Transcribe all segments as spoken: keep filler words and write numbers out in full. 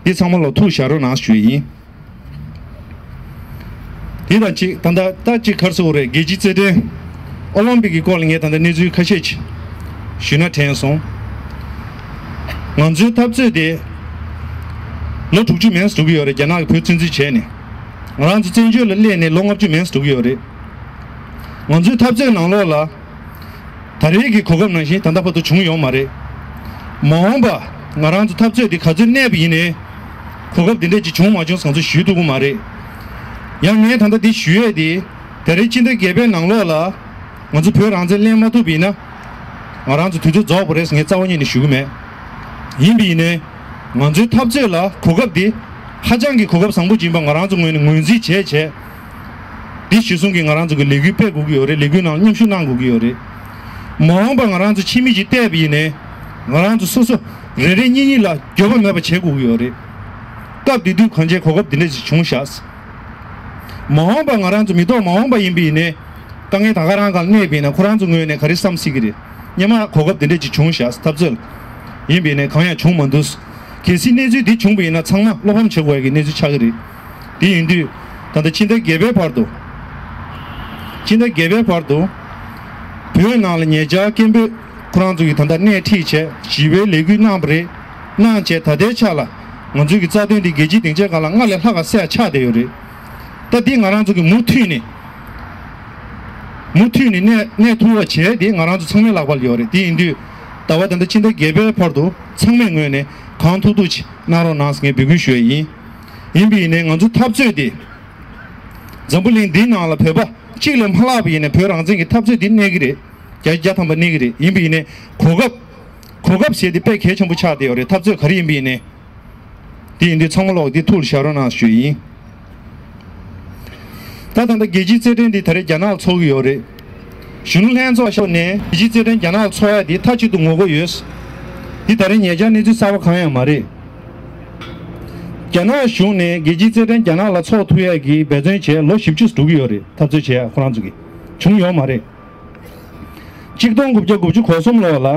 འདི་ཚང་མ་ལ་ཐུགས་བཞག་རོགས་གནང་ཞུ་ཡི་ཡིན། དེ་དང་གཅིག་ད་ལྟ་ད་གཅིག་ག་རེ་ཟེར་དགོས་རེད། རྒྱལ་སྤྱིའི་རྩེད་འགྲན་ཨོ་ལིམ་པིག་གི་སྐོར་ལ་ངས་ད་ལྟ་གནས་ཚུལ་ཁ་ཤས་ཅིག་ཞུས་ན་དྲན་སོང་། ང་ཚོའི་འཐབ་རྩོད་དེ་ལོ་དྲུག་ཅུ་མན་འགྲོ་གི་ཡོད་རེད། རྒྱ་ནག་གིས་བོད་བཙན་འཛུལ་བྱས་ནས། ང་རང་ཚོ་བཙན་བྱོལ་ལ་སླེབས་ནས་ལོ་ལྔ་བཅུ་མན་འགྲོ་གི་ཡོད་རེད། ང་ཚོའི་འཐབ་རྩོད་ནང་ལོགས་ལ། ད་རེས་ཀྱི་གོ་སྐབས་ནང་བཞིན་ད་ལྟ་བར་དུ་བྱུང་ཡོད་མ་རེད། མ་འོངས་པ་ང་རང་ཚོ་འཐབ་རྩོད་འདི་ག་ཚོད་གནས་པ་ཡིན་ནའི། གོ་སྐབས་འདི་འདྲ་ཅིག་བྱུང་མ་བྱུང་ང་ཚོས་ཞུ་ཐུབ་ཀྱི་མ་རེད། ཡང་ངས་ད་ལྟ་འདི་ཞུ་ཡས་དེ། ད་རེས་སྤྱི་ཟླ་བརྒྱད་པའི་ནང་ལོགས་ལ། ང་ཚོ་བོད་རང་བཙན་ལེན་མ་ཐུབ་པ་ཡིན་ན། ང་རང་ཚོ་དུས་ཚོད་རྫོགས་པ་རེད་ཟེར་ངས་རྩ་བ་ཉིད་ནས་ཞུ་གི་མེད། ཡིན་པ་ཡིན་ནའི། ང་ཚོའི་འཐབ་རྩོད་ལ་གོ་སྐབས་འདི། ཧ་ཅང་གི་གོ་སྐབས་བཟང་པོ་ཅིག་ཡིན་པ་ང་རང་ཚོ་ངོས་ནས་ངོས་འཛིན་བྱས་བྱས། འདི་གཞི་བཟུང་གིས་ང་རང་ཚོ་གི་ལས་འགུལ་སྤེལ་དགོས་ཀྱི་ཡོད་རེད། ལས་འགུལ་ནང་མཉམ་ཞུགས་གནང་དགོས་ཀྱི་ཡོད་རེད། མ་འོངས་པ་ང་རང་ཚོ་ཕྱི་མིག་ཅིག་བལྟས་པ་ཡིན་ནའི། ང་རང་ཚོ་སོ་སོ་རེ་རེ་གཉིས་གཉིས་ལ་འགྱོད་པ་མེད་པ་བྱེད་དགོས་ཀྱི་ཡོད་རེད། སྐབས་དེ་དུས་གང་བྱས་གོ་སྐབས་འདི་འདྲ་ཞིག་བྱུང་བཞག་མ་འོངས་པ་ང་རང་ཚོ་མི་ཐོག་མ་འོངས་པ་ཡིན་པ་ཡིན་ནའི། དཀའ་ངལ་ད་ག་རང་སྒང་གནས་པ་ཡིན་ན་ཁོ་རང་ཚོ་ངོས་ནས་ག་རེ་བསམ་སྲིད་ཀྱི་རེད། སྔོན་མ་གོ་སྐབས་དེ་འདྲ་ཅིག་བྱུང་བཞག་འཐབ་རྩོད་ལ། ཡིན་པ་ཡིན་ནའི་གང་ཡང་བྱུང་མ་འདུག་གལ་སྲིད་གནས་ཚུལ་འདི་བྱུང་བ་ཡིན་ན་ཚང་མ་བློ་ཕམ་བྱེད་དགོས་ཡ་གི་གནས་ཚུལ་ཆགས་ཀྱི་རེད། དེ་ཡིན་དུས། ད་ལྟ་ཕྱི་ཟླ་བརྒྱད་པའི་བར་དུ། ཕྱི་ཟླ་བརྒྱད་པའི་བར་དུ། བོད་ནང་ལ་ཉེ་ཆར་སྐད་འབོད་ཁོ་རང་ཚོ་གིས་ད་ལྟ་སྣེ་ཁྲིད་བྱས་ཞི་བའི་ལས་འགུལ་གནང་བ་རེད། གནང་བྱས་ད་ལྟའི་ཆ་ལ་ང་ཚོའི་གི་རྩ་དོན་འདི་རྒྱལ་སྤྱིའི་སྡིངས་ཆའི་སྒང་ལ་སྔར་ལས་ལྷག་ག་གསལ་ཆགས་བསྡད་ཡོད་རེད། ད་འདི་ང་རང་ཚོ་གི་མུ་མཐུད་ནས། མུ་མཐུད་ནས་གནས་གནས་ཐུབ་པ་བྱས་ཏེ་ང་རང་ཚོ་ཚང་མའི་ལག་པ་ལ་ཡོད་རེད། དེ་ཡིན་དུས། ཟླ་བ་ད་ལྟ་ཕྱི་ཟླ་བརྒྱད་པའི་བར་དུ་ཚང་མའི་ངོས་ནས་གང་ཐུབ་ཐུབ་ཅིག་གནང་རོགས་གནང་ཟེར་ངས་འབོད་སྐུལ་ཞུ་ཡ་ཡིན། ཡིན་པ་ཡིན་ནའི་ང་ཚོ་འཐབ་རྩོད་དེ། འཛམ་བུ་གླིང་འདིའི་ནང་ལ་བོད་པ་གཅིག་ལས་མ་ལྷག་པ་ཡིན་ནའི་བོད་རང་བཙན་གྱི་འཐབ་རྩོད་འདི་གནས་ཀྱི་རེད། བརྒྱ་ཆ་བརྒྱ་ཐམ་པ་གནས་ཀྱི་རེད། ཡིན་པ་ཡིན་ནའི་གོ་སྐབས། གོ་སྐབས་ཟེར་དེ་དཔེ་གལ་ཆེན་པོ་ཆགས་བསྡད་ཡོད་རེད། འཐབ་རྩོད་ག་རེ་ཡིན་པ་ཡིན་ནའི། དེ་ཡིན་དུས་ཚང་མ་ལོག་འདི་ཐུགས་ལ་བཞག་རོགས་གནང་ཞུ་ཡིན། ད་ད་ལྟ་རྒྱལ་སྤྱིའི་རྩེད་འགྲན་འདི་ད་རེས་རྒྱ་ནག་ལ་འཚོགས་ཀྱི་ཡོད་རེད། གཞོན་ནུ་ལྷན་ཚོགས་ཕྱོགས་ནས་རྒྱལ་སྤྱིའི་རྩེད་འགྲན་རྒྱ་ནག་ལ་འཚོགས་ཡ་འདི་མཐའ་གཅིག་ཏུ་ངོ་རྒོལ་ཡོད། འདི་ད་རེས་ཉེ་ཆར་གནས་ཚུལ་གསར་པ་གང་ཡང་མ་རེད། རྒྱ་ནག་གཞུང་ནས་རྒྱལ་སྤྱིའི་རྩེད་འགྲན་རྒྱ་ནག་ལ་འཚོགས་ཐུབ་ཡ་གི་འབད་བརྩོན་བྱས་ལོ་བཞི་བཅུ་འགྲོ་གི་ཡོད་རེད། འཐབ་རྩོད་བྱས་ཡ་ཁོ་རང་ཚོ་གི་བྱུང་ཡོད་མ་རེད། གཅིག་སྟོང་དགུ་བརྒྱ་དགུ་བཅུ་གོ་གསུམ་ལོ་ལ།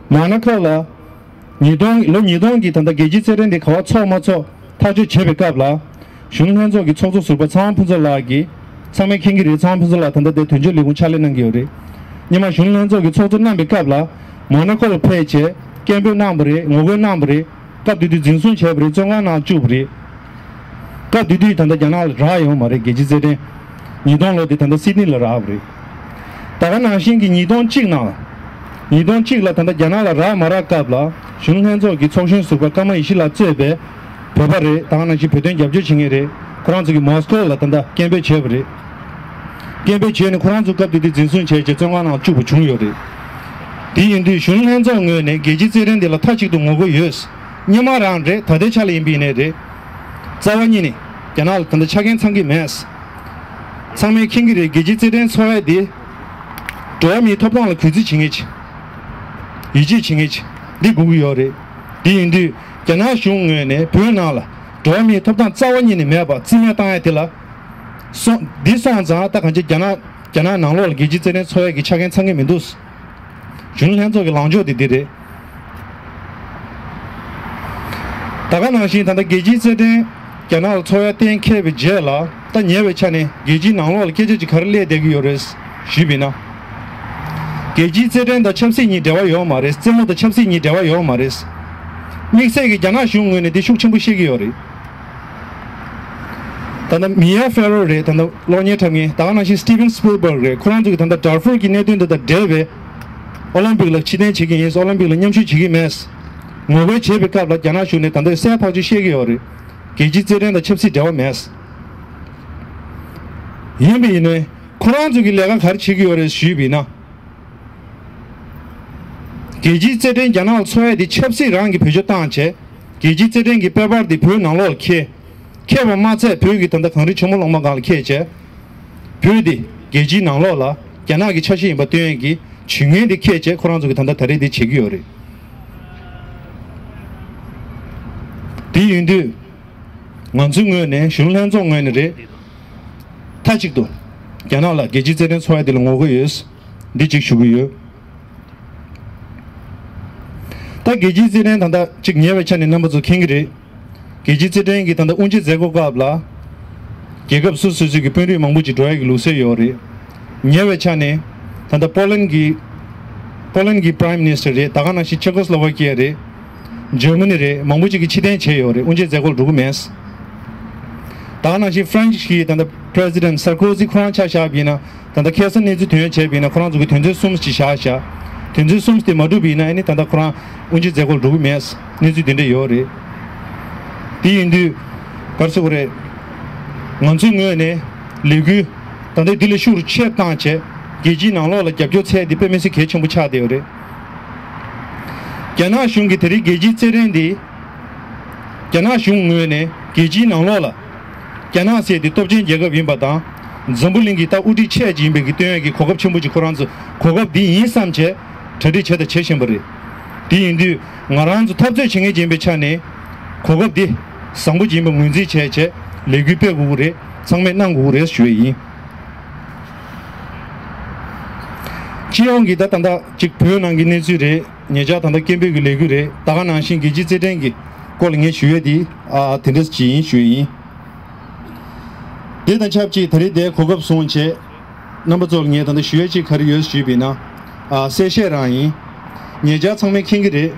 མོ་ན་ཁོ་ལ། ཉིས་སྟོང་ལོ་ཉིས་སྟོང་གི་ད་ལྟ་རྒྱལ་སྤྱིའི་རྩེད་འགྲན་དེ་ག་པར་འཚོགས་མ་འཚོགས་ཐག་གཅོད་བྱེད་པའི་སྐབས་ལ། གཞོན་ནུ་ལྷན་ཚོགས་ཀྱི་ཚོགས་གཙོ་ཟུར་པ་ཚངས་དབང་ཕུན་ཚོགས་ལགས་ཀྱིས། ཚང་མས་མཁྱེན་གྱི་རེད། ཚངས་དབང་ཕུན་ཚོགས་ལགས་ད་ལྟ་དེ་དོན་གཅོད་ལས་ཁུངས་ཕྱག་ལས་གནང་གི་ཡོད་རེད། སྔོན་མ་གཞོན་ནུ་ལྷན་ཚོགས་ཀྱི་ཚོགས་གཙོ་གནང་པའི་སྐབས་ལ། མོ་ན་ཁོ་ལ་ཕེབས་བྱས་སྐད་འབོད་གནང་བ་རེད། ངོ་རྒོལ་གནང་བ་རེད། སྐབས་དེ་དུས་འཛིན་བཟུང་བྱས་པ་རེད། བཙོན་ཁང་ནང་བཅུག་པ་རེད། སྐབས་དེ་དུས་ད་ལྟ་རྒྱ་ནག་ལ་རག་ཡོད་མ་རེད། རྒྱལ་སྤྱིའི་རྩེད་འགྲན་ཉིས་སྟོང་ལོ་དེ་ད་ལྟ་སིད་ནི་ལ་རག་པ་རེད། ད་ག་ནང་བཞིན་གྱི་ཉིས་སྟོང་གཅིག་ནང་། ཉིས་སྟོང་གཅིག་ལ་ད་ལྟ་རྒྱ་ནག་ལ་རག་མ་རག་སྐབས་ལ་གཞོན་ནུ་ལྷན་ཚོགས་ཀྱི་ཚོགས་གཞོན་ཟུར་པ་ཀརྨ་ཡེ་ཤེས་ལགས་གཙོས་པའི་བོད་པ་རེད། ད་ག་ནང་བཞིན་བོད་དོན་རྒྱབ་སྐྱོར་བྱེད་མཁན་རེད། ཁོ་རང་ཚོ་གིས་མོ་སི་ཀོ་ལ་ད་ལྟ་སྐད་འབོད་བྱས་པ་རེད། སྐད་འབོད་བྱས་ནས་ཁོ་རང་ཚོ་སྐབས་དེ་དུས་འཛིན་བཟུང་བྱས་རྗེས་བཙོན་ཁང་ནང་བཅུག་པ་བྱུང་ཡོད་རེད། དེ་ཡིན་དུས་གཞོན་ནུ་ལྷན་ཚོགས་ངོས་ནས་རྒྱལ་སྤྱིའི་རྩེད་འགྲན་འདི་ལ་མཐའ་གཅིག་ཏུ་ངོ་རྒོལ་ཡོད། སྔོན་མ་རང་རེད། ད་ལྟའི་ཆ་ལ་ཡིན་པ་ཡིན་ནའི་རེད། རྩ་བ་ཉིད་ནས་རྒྱ་ནག་ལ་ད་ལྟ་ཆ་རྐྱེན་ཚང་གི་མེད། ཚང་མས་མཁྱེན་གྱི་རེད། རྒྱལ་སྤྱིའི་རྩེད་འགྲན་འཚོགས་ཡ་དེ། འགྲོ་བ་མིའི་ཐོབ་ཐང་ལ་གུས་བརྩི་བྱེད་མཁན་ཅིག་ཡིད་ཆེས་བྱེད་མཁན་ཅིག་འདི་དགོས་ཀྱི་ཡོད་རེད། དེ་ཡིན་དུས་རྒྱ་ནག་གཞུང་ངོས་ནས་བོད་ནང་ལ་འགྲོ་བ་མིའི་ཐོབ་ཐང་རྩ་བ་ཉིད་ནས་མེད་པ་རྩིས་མེད་བཏང་ཡ་དེ་ལ། སོང་འདི་སོང་ཙང་ད་གང་ཅི་རྒྱ་ནག་རྒྱ་ནག་ནང་ལོགས་ལ་རྒྱལ་སྤྱིའི་རྩེད་འགྲན་འཚོགས་ཡ་གི་ཆ་རྐྱེན་ཚང་གི་མི་འདུག་གཞོན་ནུ་ལྷན་ཚོགས་ཀྱི་ལངས་ཕྱོགས་དེ་འདི་རེད། ད་ག་ནང་བཞིན་ད་ལྟ་རྒྱལ་སྤྱིའི་རྩེད་འགྲན་རྒྱ་ནག་ལ་འཚོགས་ཡ་གཏན་འཁེལ་བའི་རྗེས་ལ་ད་ཉེ་བའི་ཆ་ནས་རྒྱལ་སྤྱིའི་ནང་ལོགས་ལ་སྐད་ཆ་ཅིག་ག་རེ་སླེབས་བསྡད་ཀྱི་ཡོད་རེད་ཞུས་པ་ཡིན་ན། རྒྱལ་སྤྱིའི་རྩེད་འགྲན་དང་ཆབ་སྲིད་གཉིས་འབྲེལ་བ་ཡོད་མ་རེད། རྩེད་མོ་དང་ཆབ་སྲིད་གཉིས་འབྲེལ་བ་ཡོད་མ་རེད། དམིགས་བསལ་གྱིས་རྒྱ་ནག་གཞུང་ངོས་ནས་འདི་ཤུགས་ཆེན་པོ་བཤད་ཀྱི་ཡོད་རེད། ད་ལྟ་མི་ཡ་ཧྥེ་རོ་རེད། ད་ལྟ་གློག་བརྙན་འཁྲབ་མཁན། ད་ག་ནང་བཞིན་སི་ཏི་ཝན་སི་པིལ་བྷག་རེད། ཁོ་རང་ཚོ་གིས་ད་ལྟ་ཌར་ཧྥུར་གྱི་གནད་དོན་འདི་དང་འབྲེལ་བའི་ཨོ་ལིམ་པིག་ལ་ཕྱིར་འཐེན་བྱེད་ཀྱི་ཡིན། ཨོ་ལིམ་པིག་ལ་མཉམ་ཞུགས་བྱེད་ཀྱི་མེད། ངོ་རྒོལ་བྱེད་པའི་སྐབས་ལ་རྒྱ་ནག་གཞུང་ནས་ད་ལྟ་གསལ་ཐག་ཆོད་བཤད་ཀྱི་ཡོད་རེད། རྒྱལ་སྤྱིའི་རྩེད་འགྲན་དང་ཆབ་སྲིད་འབྲེལ་བ་མེད། ཡིན་པ་ཡིན་ནའི་ཁོ་རང་ཚོ་གི་ལས་ཀ་ག་རེ་བྱེད་ཀྱི་ཡོད་རེད་ཞུས་པ་ཡིན་ན། རྒྱལ་སྤྱིའི་རྩེད་འགྲན་རྒྱ་ནག་ལ་འཚོགས་ཡ་དེ་ཆབ་སྲིད་རང་གི་བེད་སྤྱོད་བཏང་བྱས། རྒྱལ་སྤྱིའི་རྩེད་འགྲན་གྱི་དཔལ་འབར་དེ་བོད་ནང་ལོགས་ལ་འཁྱེར། འཁྱེར་བ་མ་ཚད་བོད་ཀྱི་ད་ལྟ་གངས་རི་ཆུ་མོ་གླང་མ་སྒང་ལ་འཁྱེར་བྱས། བོད་དེ་རྒྱལ་སྤྱིའི་ནང་ལོགས་ལ་རྒྱ་ནག་གི་ཆ་ཤས་ཡིན་པ་སྟོན་ཡས་ཀྱི་ཇུས་ངན་དེ་འཁྱེར་བྱས་ཁོ་རང་ཚོ་གི་ད་ལྟ་ད་རེས་དེ་བྱེད་ཀྱི་ཡོད་རེད། དེ་ཡིན་དུས་ང་ཚོའི་ངོས་ནས་གཞོན་ནུ་ལྷན་ཚོགས་ངོས་ནས་རེད། མཐའ་གཅིག་ཏུ་རྒྱ་ནག་ལ་རྒྱལ་སྤྱིའི་རྩེད་འགྲན་འཚོགས་ཡ་དེ་ལ་ངོ་རྒོལ་ཡོད། འདི་གཅིག་ཞུ་གི་ཡོད། ད་རྒྱལ་སྤྱིའི་རྩེད་འགྲན་ད་ལྟ་གཅིག་ཉེ་བའི་ཆ་ནས་རྣམ་པ་ཚོ་མཁྱེན་གྱི་རེད། རྒྱལ་སྤྱིའི་རྩེད་འགྲན་གྱི་ད་ལྟ་དབུ་འབྱེད་མཛད་སྒོ་སྐབས་ལ། རྒྱལ་ཁབ་སོ་སོ་སོ་སོའི་གི་དཔོན་རིགས་མང་པོ་ཅིག་འགྲོ་ཡ་གི་ལུགས་སྲོལ་ཡོད་རེད། ཉེ་བའི་ཆ་ནས་ད་ལྟ་པོ་ལན་གྱི་པོ་ལན་གྱི་Prime Minister་རེད། ད་ག་ནང་བཞིན་ཅེ་ཀོ་སི་ལོ་ཝ་ཀི་ཡ་རེད། འཇར་མ་ནི་རེད། མང་པོ་ཅིག་གིས་ཕྱིར་འཐེན་བྱས་ཡོད་རེད། དབུ་འབྱེད་མཛད་སྒོ་ལ་འགྲོ་གི་མེད། ད་ག་ནང་བཞིན་ཧྥ་རན་སི་གི་ད་ལྟ་President Sarkozy་ཁོ་རང་ཆ་བཞག་པ་ཡིན་ན། ད་ལྟ་ཁ་སང་གནས་ཚུལ་ཐོན་བྱས་པ་ཡིན་ན། ཁོ་རང་ཚོ་གི་དོན་ཚན་གསུམ་ཅིག་བཞག་བཞག་དོན་ཚན་གསུམ་དེ་མ་འགྲུབ་པ་ཡིན་ན། ཨ་ནི་ད་ལྟ་ཁོ་རང་དབུ་འབྱེད་མཛད་སྒོ་ལ་འགྲོ་གི་མེད། གནས་ཚུལ་དེ་འདྲ་ཡོད་རེད། དེ་ཡིན་དུས་ག་རེ་ཟེར་དགོས་རེད། ང་ཚོའི་ངོས་ནས་ལས་འགུལ་ད་ལྟ་འདི་ལས་ཤུགས་ཆེ་བཏང་བྱས། རྒྱལ་སྤྱིའི་ནང་ལོགས་ལ་རྒྱབ་སྐྱོར་ཚད་དེ་དཔེ་མི་སྲིད་གལ་ཆེན་པོ་ཆགས་བསྡད་ཡོད་རེད། རྒྱ་ནག་གཞུང་གིས་དེ་རིང་རྒྱལ་སྤྱིའི་རྩེད་འགྲན་འདི། རྒྱ་ནག་གཞུང་ངོས་ནས་རྒྱལ་སྤྱིའི་ནང་ལོགས་ལ། རྒྱ་ནག་ཟེར་དེ་སྟོབས་ཆེན་རྒྱལ་ཁབ་ཡིན་པ་དང་། འཛམ་བུ་གླིང་གི་ད་དབུ་ཁྲིད་ཆེ་ཅིག་ཡིན་པའི་གི་སྟོན་ཡས་ཀྱི་གོ་སྐབས་ཆེན་པོ་ཅིག་ཁོ་རང་ཚོ་གོ་སྐབས་འདི་ཡིན་བསམ་བྱས་གྲ་སྒྲིག་བྱས་དང་བྱེད་བཞིན་པ་རེད། དེ་ཡིན་དུས་ང་རང་ཚོ་འཐབ་རྩོད་བྱེད་མཁན་ཡིན་པའི་ཆ་ནས་གོ་སྐབས་འདི་བཟང་པོ་ཅིག་ཡིན་པ་ངོས་འཛིན་བྱས་བྱས་ལས་འགུལ་སྤེལ་དགོས་ཀྱི་རེད། ཚང་མས་གནང་དགོས་ཀྱི་རེད་ཞུ་ཡས་ཡིན། སྤྱི་ཡོངས་ཀྱི་ད་ད་ལྟ་ཅིག་བོད་ནང་གི་གནས་ཚུལ་རེད། ཉེ་ཆར་ད་ལྟ་སྐད་འབོད་ཀྱི་ལས་འགུལ་རེད། ད་ག་ནང་བཞིན་རྒྱལ་སྤྱིའི་རྩེད་འགྲན་གྱི་སྐོར་ལ་ངས་ཞུ་ཡས་དེ་ཨ་དེ་འདྲ་ཅིག་ཡིན་ཞུ་ཡས་ཡིན། དེ་དང་ཆབས་ཅིག་ད་རེས་དེ་གོ་སྐབས་བཟུང་བྱས། རྣམ་པ་ཚོ་ལ་ངས་ད་ལྟ་ཞུ་ཡས་ཅིག་ག་རེ་ཡོད་ཞུས་པ་ཡིན་ན། ཨ་གསལ་བཤད་རང་ཡིན། ཉེ་ཆར་ཚང་མས་མཁྱེན་གྱི་རེད།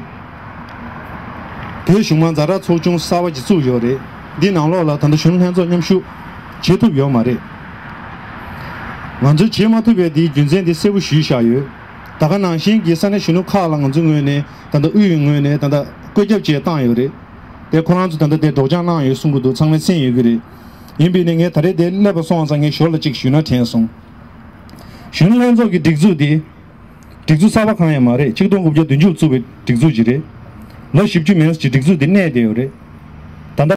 བོད་གཞུང་མང་ཛ་དྲག་ཚོགས་ཆུང་གསར་པ་ཅིག་བཙུགས་ཡོད་རེད། འདི་ནང་ལོགས་ལ་ད་ལྟ་གཞོན་ནུ་ལྷན་ཚོགས་མཉམ་ཞུགས་བྱེད་ཐུབ་ཡོད་མ་རེད། ང་ཚོས་བྱེད་མ་ཐུབ་པའི་དེའི་རྒྱུ་མཚན་དེ་གསལ་པོ་ཞུས་བཞག་ཡོད། ད་ག་ནང་བཞིན་གྱི་ས་གནས་གཞོན་ནུ་ཁག་ལ་ང་ཚོའི་ངོས་ནས་ད་ལྟ་དབུས་ཡི་ངོས་ནས་ད་ལྟ་བཀོད་ཁྱབ་བྱས་བཏང་ཡོད་རེད། དེ་ཁོ་རང་ཚོ་ད་ལྟ་དེ་སྒྲོག་སྦྱང་གནང་ཡོད་གསུང་གི་འདུག་ཚང་མས་གསན་ཡོད་ཀྱི་རེད། ཡིན་པས་ནས་ངས་ད་རེས་དེ་སླེབས་པ་སོང་ཙང་ངས་ཞོར་ལ་ཅིག་ཞུས་ན་དྲན་སོང་། གཞོན་ནུ་ལྷན་ཚོགས་ཀྱི་སྒྲིག་འཛུགས་དེ། སྒྲིག་འཛུགས་གསར་པ་གང་ཡང་མ་རེད། ཆིག་སྟོང་དགུ་བརྒྱ་བདུན་ཅུ་བཙུགས་པའི་སྒྲིག་འཛུགས་ཅིག་རེད། ལོ་བཞི་བཅུ་མན་ཙམ་ཅིག་སྒྲིག་འཛུགས་དེ་གནས་བསྡད་ཡོད་རེད།